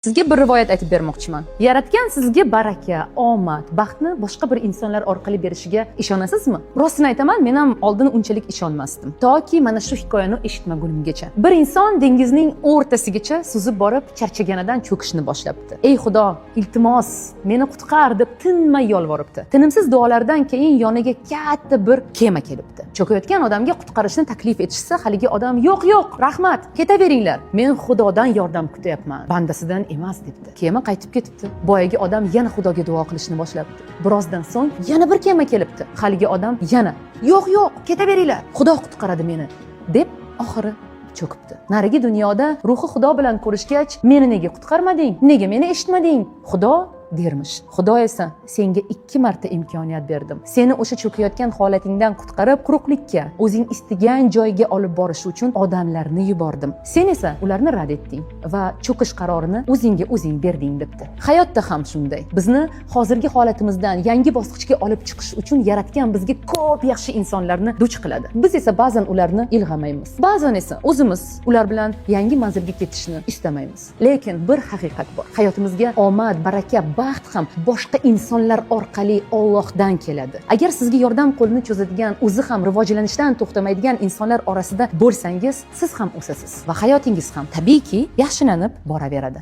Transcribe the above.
Sizga bir rivoyat aytib bermoqchiman. Yaratgan sizga baraka, omad, baxtni boshqa bir insonlar orqali berishiga ishonasizmi? Rostini aytaman, men ham oldin unchalik ishonmasdim. Toki mana shu hikoyani eshitmagunimgacha. Bir inson dengizning o'rtasigacha suzib borib, charchaganidan cho'kishni boshlabdi. "Ey Xudo, iltimos, meni qutqar" deb tinmay yolvoribdi. Tinimsiz duolardan keyin yoniga katta bir kema kelibdi. Cho'kayotgan odamga qutqarishni taklif etishsa, haligi odam: "Yo'q, yo'q, rahmat, ketaveringlar. Men Xudodan yordam kutyapman, bandasidan emas", debdi. Kema qaytib ketibdi. Boyagi odam yana Xudoga duo qilishni boshlabdi. Birozdan so'ng yana bir kema kelibdi. Haligi odam yana: "Yo'q, yo'q, ketaveringlar. Xudo qutqaradi meni", deb oxiri cho'kibdi. Narigi dunyoda ruhi Xudo bilan ko'rishgach, "Meni nega qutqarmading? Nega meni eshitmading, Xudo?" dermish. Xudo esa: "Senga 2 marta imkoniyat berdim. Seni o'sha cho'kayotgan holatingdan qutqarib, quruqlikka, o'zing istagan joyga olib borish uchun odamlarni yubordim. Sen esa ularni rad etding va cho'kish qarorini o'zingga o'zing berding", debdi. Hayotda ham shunday. Bizni hozirgi holatimizdan yangi bosqichga olib chiqish uchun yaratgan bizga ko'p yaxshi insonlarni duch qiladi. Biz esa ba'zan ularni ilg'amaymiz. Ba'zan esa o'zimiz ular bilan yangi manzilga ketishni istamaymiz. Lekin bir haqiqat bor. Hayotimizga omad, baraka, baxt ham boshqa insonlar orqali Allohdan keladi. Agar sizga yordam qo'lini cho'zadigan, o'zi ham rivojlanishdan to'xtamaydigan insonlar orasida bo'lsangiz, siz ham o'sasiz va hayotingiz ham tabiiyki yaxshilanib boraveradi.